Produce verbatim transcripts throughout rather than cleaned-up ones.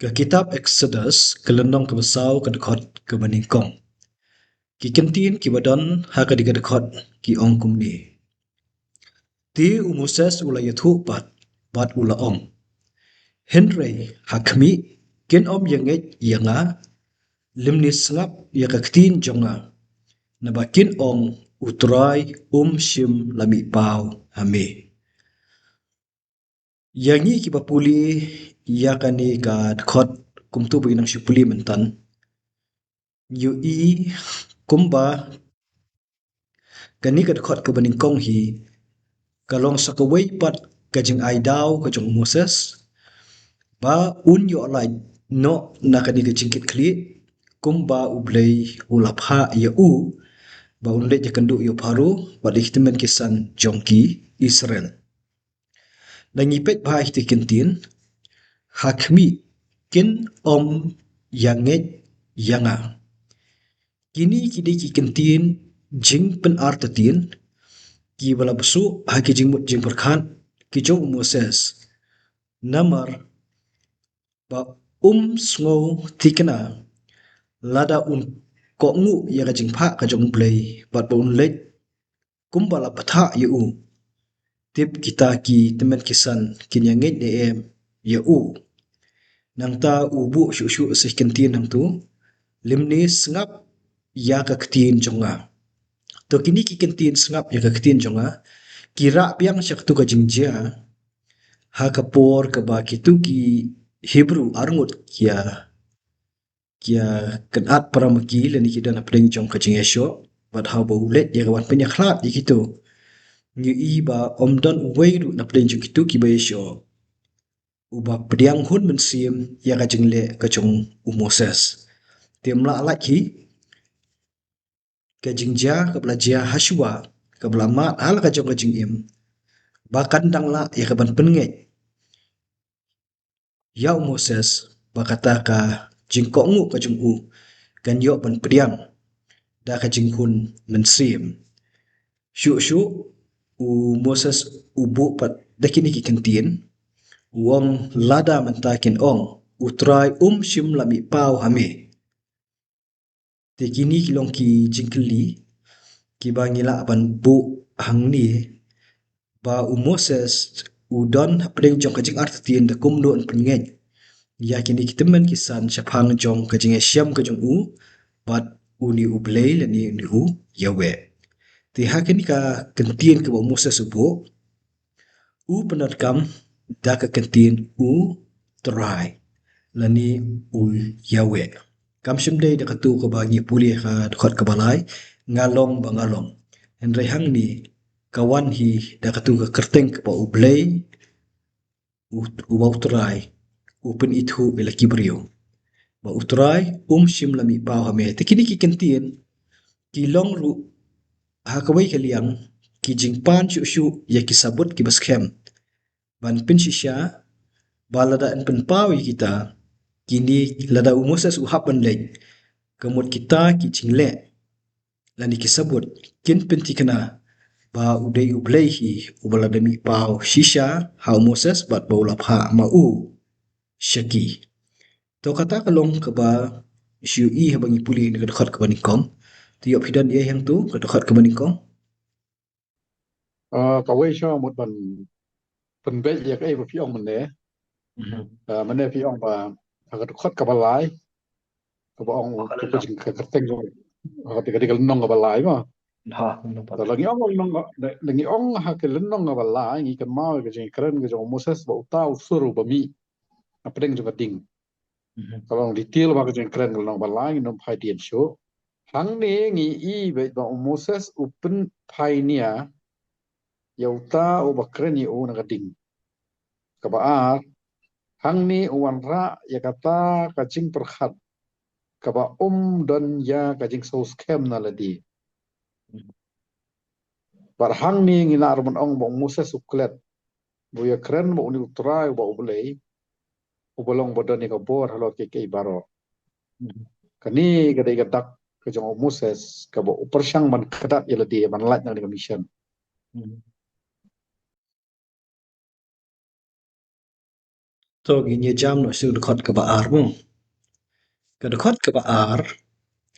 Ka kitab Eksodus, ka lynnong kaba saw, ka dkhot kaba nyngkong. Ki kyntien kiba don ha kane ka dkhot ki ong kumne. Te u Moses u la ïathuh pat, bad u la ong. Hynrei, ha khmih, kin ym ïa ngeit ïa nga, lymne sngap ïa ka ktien jong nga. Naba kin ong, U Trai um shym la mih paw ha me. Ïa ngi kiba pule ïa kane ka dkhot kumto ba ngi nang shu pule mynta. Ngi ïohi kumba kane ka dkhot kaba nyngkong hi ka long sa kawei pat ka jingai daw ka jong u Moses. Ba un ïoh lait noh na kane ka jingkitkhlieh kumba U Blei u la phah ïa u. Ba un leit ïakynduh ïa u Pharaoh, bad ïa ki tymmen ki san jong ki Israel. Ngi peit bha ïa ki kyntien, ha khmih kin ym ïa ngeit ïa nga. Kine ki dei ki kyntien jingpynartatien, kiba la bsut ha ki jingmut jingpyrkhat ki jong u Moses. Namar ba um sngew thikna lada un kohnguh ïa ka jingphah ka jong U Blei, bad ba un leit kumba la bthah ïa u. Tip kita ki tymmen ki san kin ïa ngeit ne em ïa u. Nangta u buh shuh shuh sa ki kyntien nangto. Lymne sngap ïa ka ktien jong nga. To kine ki kyntien sngap ïa ka ktien jong nga ki rah biang sha kato ka jingjia. Ha ka por kaba kito ki Hebru arngut ki ïa ki ïa kynad para ma ki lane ki don hapdeng jong ka jingïashoh. Bad haba u leit ïa ka ban pynïakhlad ïa kito, ngi ïohi ba ym don uwei ruh na pdeng jong kito kiba ïashoh uba pdiang hun mynsiem ïa ka jingleh ka jong u Moses. Te ym lah lait hi ka jingjia kaba la jia hashwa, kaba la mad ha la ka jong ka jingim, ba kan dang lah ïa ka ban pynngeit ïa u Moses, ba kata ka jingkohnguh ka jong u kan ïoh ban pdiang da ka jinghun mynsiem. Shuh shuh u Moses u buh pat da kine ki kyntien, u ong, lada mynta kin ong, U Trai um shym la mih paw ha me. Te kine ki long ki jingkylli kiba ngi lah ban buh hangne, ba u Moses u don hapdeng jong ka jingartatien da kumno un pynngeit ïa kine ki tymmen ki san shaphang jong ka jingïashem ka jong u bad une U Blei lane une u Yahweh. Te ha kane ka kyntien kaba u Moses u buh, u pyndonkam da ka kyntien U Trai lane U Yahweh. Kam shym dei da kato kaba ngi pule ha dkhot kaba lai, nga long ba nga long. Hynrei hangne ka wan hi da kato ka kyrteng kaba U Blei, u, uba U Trai u pynithuh ïa la ki briew. Ba U Trai um shym la mih paw ha me. Te kine ki kyntien ki long ruh ha kawei ka liang ki jingpan shuh shuh ïa ki sabut kiba skhem ban pynshisha ba lada yn pynpaw ïa kita, kine lada u Moses u hap ban leit, ka mut kita ki jingleh lane ki sabut kin pynthikna ba u dei U Blei hi uba la da mih paw shisha ha u Moses bad ba u la phah ma u sha ki. To kata ka long kaba shu ïohi haba ngi pule na ka dkhot kaba nyngkong. Te ïoh phi don ei hangto ka dkhot kaba nyngkong. Ah, kawei sha mut ban pynbeit ïa kaei ba phi ong mynne. Mhm. Ah, mynne phi ong ba ha ka dkhot kaba lai, kaba ong ka lynnong, ka jing ka kyrteng jong ka, ka lynnong kaba lai ma. Ha, lynnong kaba lai. Lada ngi ong lynnong, lada ngi ong ha ka lynnong kaba lai, ngi kynmaw ka jingkren ka jong u Moses ba uta u sur uba mih na pdeng jong ka ding. Mhm. Ka long detail ba ka jingkren ka lynnong ba lai, ngin ym phai dien shuh. Hangne ngi i beit ba u Moses u pynphai nia ïa uta uba kren ïa u na ka ding. Kaba ar, hangne u wanrah ïa kata ka jingpyrkhat kaba um don ïa ka jingsngewskhem na lade. Bad hangne ngi lah ruh ban ong ba u Moses u klet ba u ïakren ba une U Trai uba U Blei uba long ba don ïa ka bor halor kiei kiei baroh. Kane ka dei ka dak ka jong u Moses kaba u pyrshang ban kdat ïa lade ban lait na kane ka mission. To ngin ïa jam noh sha ka dkhot kaba ar mo. Ka dkhot kaba ar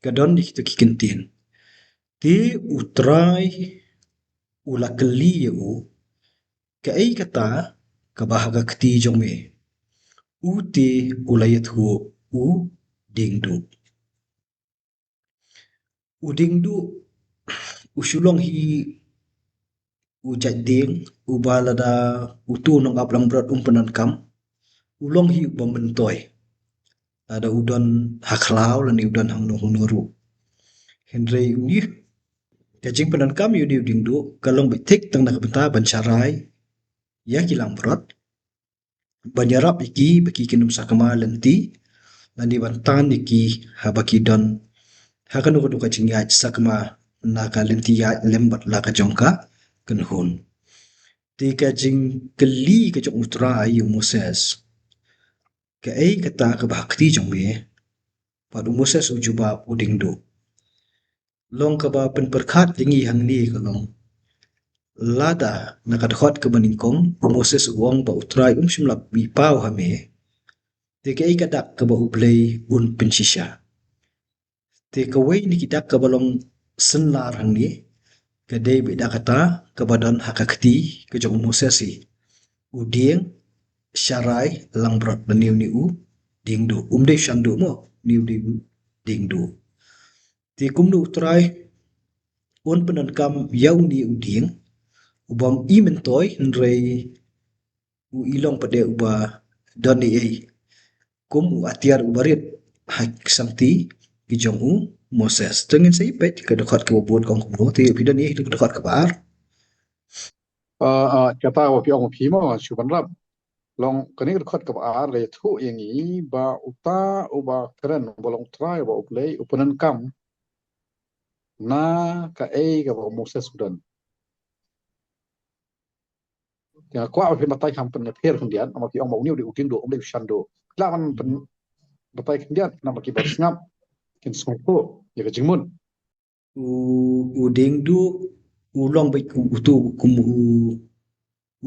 ka don ïa kito ki kyntien. Te U Trai u la kylli ïa u, kaei kata kaba ha ka kti jong me? U te u la ïathuh, u diengduh. U diengduh u shu long hi u jait dieng uba lada uto u nongap langbrot um pyndonkam, u long hi uba myntoi lada u don ha khlaw lane u don hangno hangno ruh. Hynrei une, ka jingpyndonkam ïa une u diengduh ka long beit thik tang na ka bynta ban sharai ïa ki langbrot, ban ïarap ïa ki ba ki kin ym sakma lynti, lane ban tan ïa ki haba ki don ha kano kano ka jingïaid sakma na ka lynti ïaid lem bad la ka jong ka kynhun. Te ka jingkylli ka jong U Trai ïa u Moses, kaei kata kaba ha kti jong me? Bad u Moses u jubab, u diengduh. Long kaba pynpyrkhat ïa ngi hangne ka long, lada na ka dkhot kaba nyngkong u Moses u ong ba U Trai um shym la mih paw ha me, te kaei ka dak kaba U Blei un pynshisha? Te kawei na ki dak kaba long synlar hangne ka dei beit da kata kaba don ha ka kti ka jong u Moses hi, u dieng sharai langbrot lane une u diengduh. Um dei shanduh mo, une u dei u diengduh. Te kumno U Trai un pyndonkam ïa une u dieng uba ym i myntoi hynrei u i long pat de uba don ei ei kum u atiar uba rit ha ki sangti ki jong u Moses. Te ngin sa ïa peit ka dkhot kaba bud ka ong kumno, te phi don ei ei ka dkhot kaba ar. Ah, ah, kata ba phi ong phi mo, shu ban rap. Long kane ka dkhot kaba ar ka ïathuh ïa ngi ba uta uba kren uba long U Trai uba U Blei u pyndonkam na kaei kaba u Moses u don. Ïa, kwah ba phin batai kham pynïapher khyndiat, namar ki ong ba une u dei u diengduh, um dei u shanduh. Lah ban pyn batai khyndiat namar kiba sngap kin sngewthuh ïa ka jingmut. U, u diengduh u long beit u, uto kum u,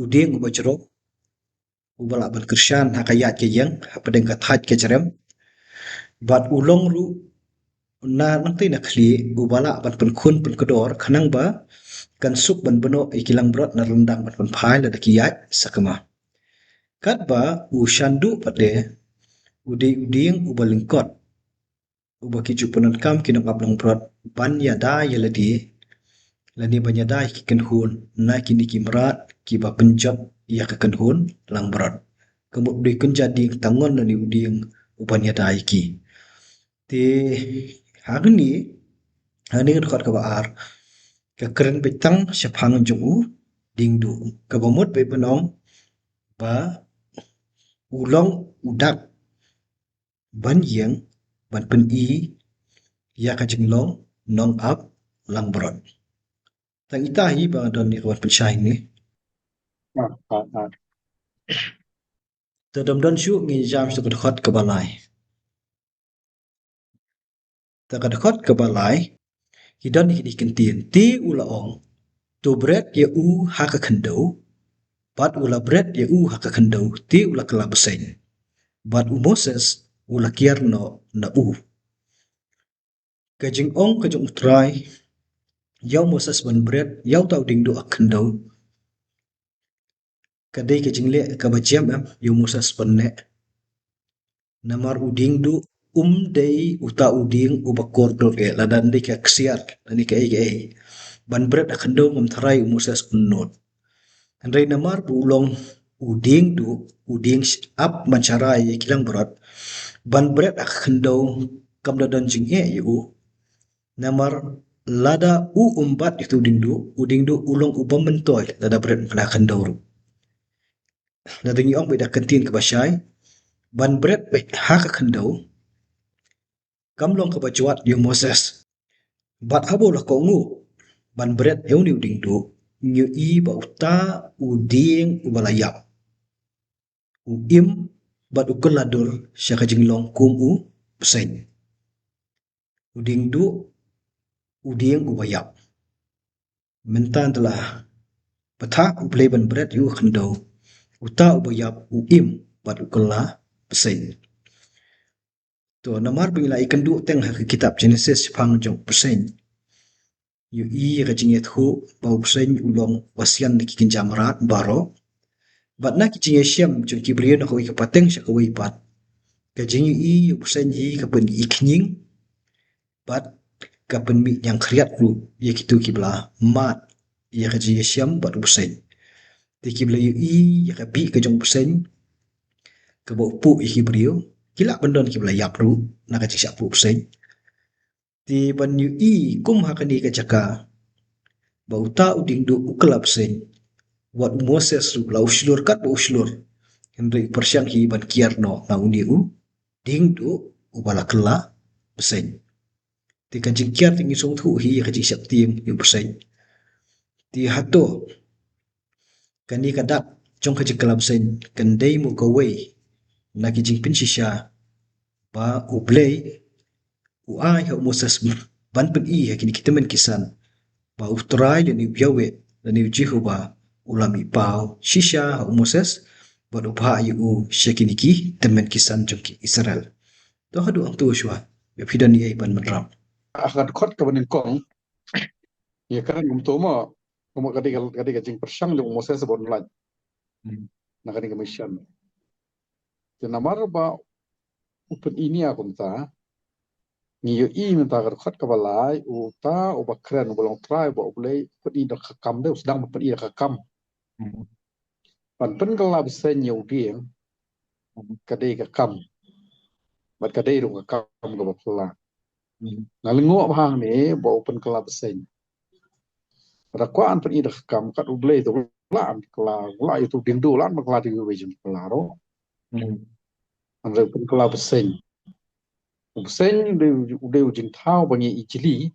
u dieng uba jrong uba lah ban kyrshan ha ka ïaid ka ïeng hapdeng ka thait ka jrem. Bad u long ruh na nangtei na khlieh uba lah ban pynkhun pynkdor khnang ba kan suk ban bynnoh ïa ki langbrot na ryndang ban pynphai lada ki ïaid sakma. Katba u shanduh pat de u dei u dieng uba lyngkot uba ki ju pyndonkam ki nongap langbrot ban ïada ïa lade lane ban ïada ïa ki kynhun na kine ki mrad kiba pynjot ïa ka kynhun langbrot. Ka mut u dei kynja dieng tangon lane u dieng uban ïada ïa ki. Te hangne, hangne ka dkhot kaba ar ka kren beit tang shaphang jong u diengduh, kaba mut beit ban ong ba u long u dak ban ïeng ban pyni ïa ka jinglong nongap langbrot. Tang ita hi ba don ïa ka ban pynshai ne. Ah, ah, ah. Te dom don shuh, ngin jam sha ka dkhot kaba lai. Te ka dkhot kaba lai ki don ïa kine ki kyntien. Te u la ong, to bret ïa u ha ka khyndew. Bad u la bret ïa u ha ka khyndew, te u la kylla bseiñ. Bad u Moses u la kiar noh na u. Ka jingong ka jong U Trai ïa u Moses ban bret ïa uta u diengduh ha ka khyndew, ka dei ka jingleh kaba jem em ïa u Moses ban neh? Namar u diengduh um dei uta u dieng uba kordor eh, lada dei ka ksiar lane kaei kaei. Ban bret ha ka khyndew ngam tharai u Moses un nud. Hynrei namar ba u long u diengduh, u dieng sh-, ap ban sharai ïa ki langbrot, ban bret ha ka khyndew kam da don jingeh ïa u. Namar lada u um bat ïa uta u diengduh, u diengduh u long uba myntoi lada bret ha ka khyndew ruh. Lada ngi ong beit da ka kyntien kaba shai, ban bret beit ha ka khyndew kam long kaba jwat ïa u Moses. Bad haba u la kohnguh ban bret ïa une u diengduh, ngi ïohi ba uta u dieng uba la ïap u im bad u kylla dur sha ka jinglong kum u bseiñ. U diengduh, u dieng uba ïap. Mynta te la pathah U Blei ban bret ïa u ha ka khyndew, uta uba ïap u im bad u kylla bseiñ. To, namar ba ngi la ïakynduh teng ha ka kitab Genesis shaphang jong u bseiñ, ïohi ïa ka jingïathuh ba u bseiñ u long ba sian na ki kynja mrad baroh. Bad na ki jingïashem jong ki briew na kawei ka pateng sha kawei pat, ka jingïohi ïa u bseiñ hi ka pynïohi khñiang, bad ka pynmih ñiangkhriat ruh ïa kito kiba la mad ïa ka jingïashem bad u bseiñ. Te kiba la ïohi ïa ka bih ka jong u bseiñ kaba u puh ïa ki briew, ki lah ban don kiba la ïap ruh na ka jingshah puh u bseiñ. Te ban ïohi kum ha kane ka jaka ba uta u diengduh u kylla bseiñ, wat u Moses ruh la u shlur katba u shlur, hynrei u pyrshang hi ban kiar noh na une u diengduh uba la kylla bseiñ. Te ka jingkiar te ngi sngewthuh hi ïa ka jingsheptieng ïa u bseiñ. Te hato kane ka dak jong ka jingkylla bseiñ kan dei mo kawei na ki jingpynshisha ba U Blei u ai ha u Moses ban pyni ha kine ki tymmen ki san ba U Trai lane U Yahweh lane U Jehobah u la mih paw shisha ha u Moses bad u phah ïa u sha kine ki tymmen ki san jong ki Israel. To haduh hangto shuwa, ba phi don ei ban bynrap. Ah, ka dkhot kaba nyngkong. Ïa kane kumto mo, kumba ka dei ka, ka dei ka jingpyrshang jong u Moses ban lait. Hmm. Na kane ka mission. Te namar ba u pyni ïa kumta, ngi ïohi mynta ka dkhot kaba lai, uta uba kren uba long trai, uba U Blei, u pyni da ka kam de, u sdang ban pyni da ka kam. Hmm. Ban pynkylla bseiñ ïa u dieng, hmm, ka dei ka kam. Bad ka dei ruh ka kam kaba phylla. Hmm. Nga lyngngoh bha hangne ba u pynkylla bseiñ. Bad da kwah ban pyni da ka kam kat U Blei te u lah ban kylla, u lah ïa uto u diengduh, u lah ban kylla da kiwei jong ki kylla ruh. Hmm. Hynrei u pynkylla bseiñ. U bseiñ u dei, u dei u jingthaw ba ngi ïohi jylliew,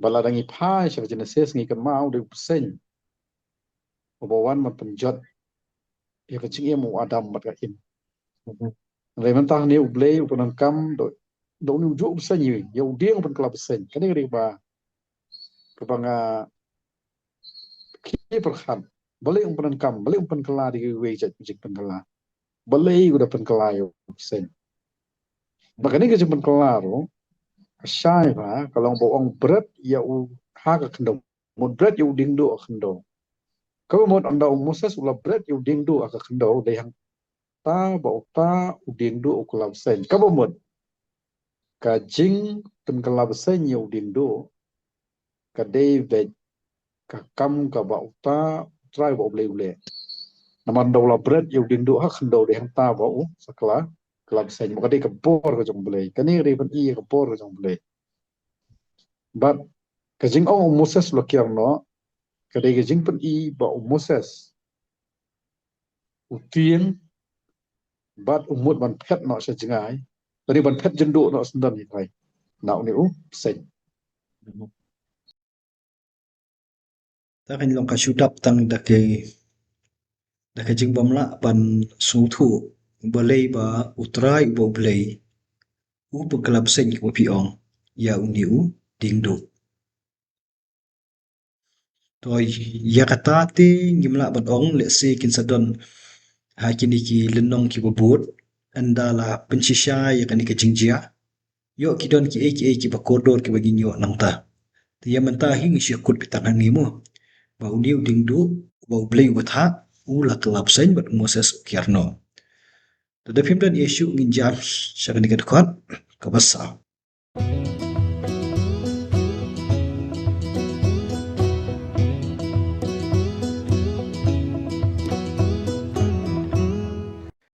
ba lada ngi phai sha ka Genesis ngi kynmaw u dei u bseiñ uba wan ban pynjot ïa ka jingim u Adam bad ka Im. Mhm. Hynrei mynta hangne U Blei u pyndonkam da, da une u juh u bseiñ ïa u dieng u pynkylla bseiñ. Kane ka dei kaba, kaba nga khie pyrkhat. Balei u pyndonkam, balei u pynkylla da kiwei jait jingpynkylla. Balei u da pynkylla ïa u bseiñ. Bad kane ka jingpynkylla ruh, ka shai ba, ka long ba u ong bret ïa u ha ka khyndew. Mut bret ïa u diengduh ha khyndew. Kaba mut ynda u Moses u la bret ïa u diengduh ha ka khyndew, dei hangta ba uta u diengduh u kylla bseiñ. Kaba mut ka jingpynkylla bseiñ ïa u diengduh, ka dei beit ka kam kaba uta u Trai ba U Blei u leh. Namar ynda u la bret ïa u diengduh ha khyndew dei hangta ba u sa kylla, kylla bseiñ. Ba ka dei ka bor ka jong U Blei. Kane ka dei ban i ïa ka bor ka jong U Blei. Bad ka jingong u Moses u la kiar noh, ka dei ka jingpyni ba u Moses u tieng bad u mut ban phet noh sha jngai, lane ban phet jynduh noh syndon hi Trai na une u bseiñ. Ta kan long ka shu dap tang da ka, da ka jingbymlah ban sngewthuh balei ba U Trai uba U Blei u pynkylla bseiñ kumba phi ong ïa une u diengduh. To ïa kata te ngim lah ban ong lehse kin sa don ha kine ki lynnong kiba bud ynda la pynshisha ïa kane ka jingjia. Ïoh ki don kiei kiei kiba kordor kiba ngin ïoh nangta. Te ïa mynta hi ngi shu kut beit tang hangne mo. Ba une u diengduh uba U Blei u bthah u la kylla bseiñ bad u Moses u kiar noh. Te da phim don ïa shu ngin jam sha kane ka dkhot kaba saw.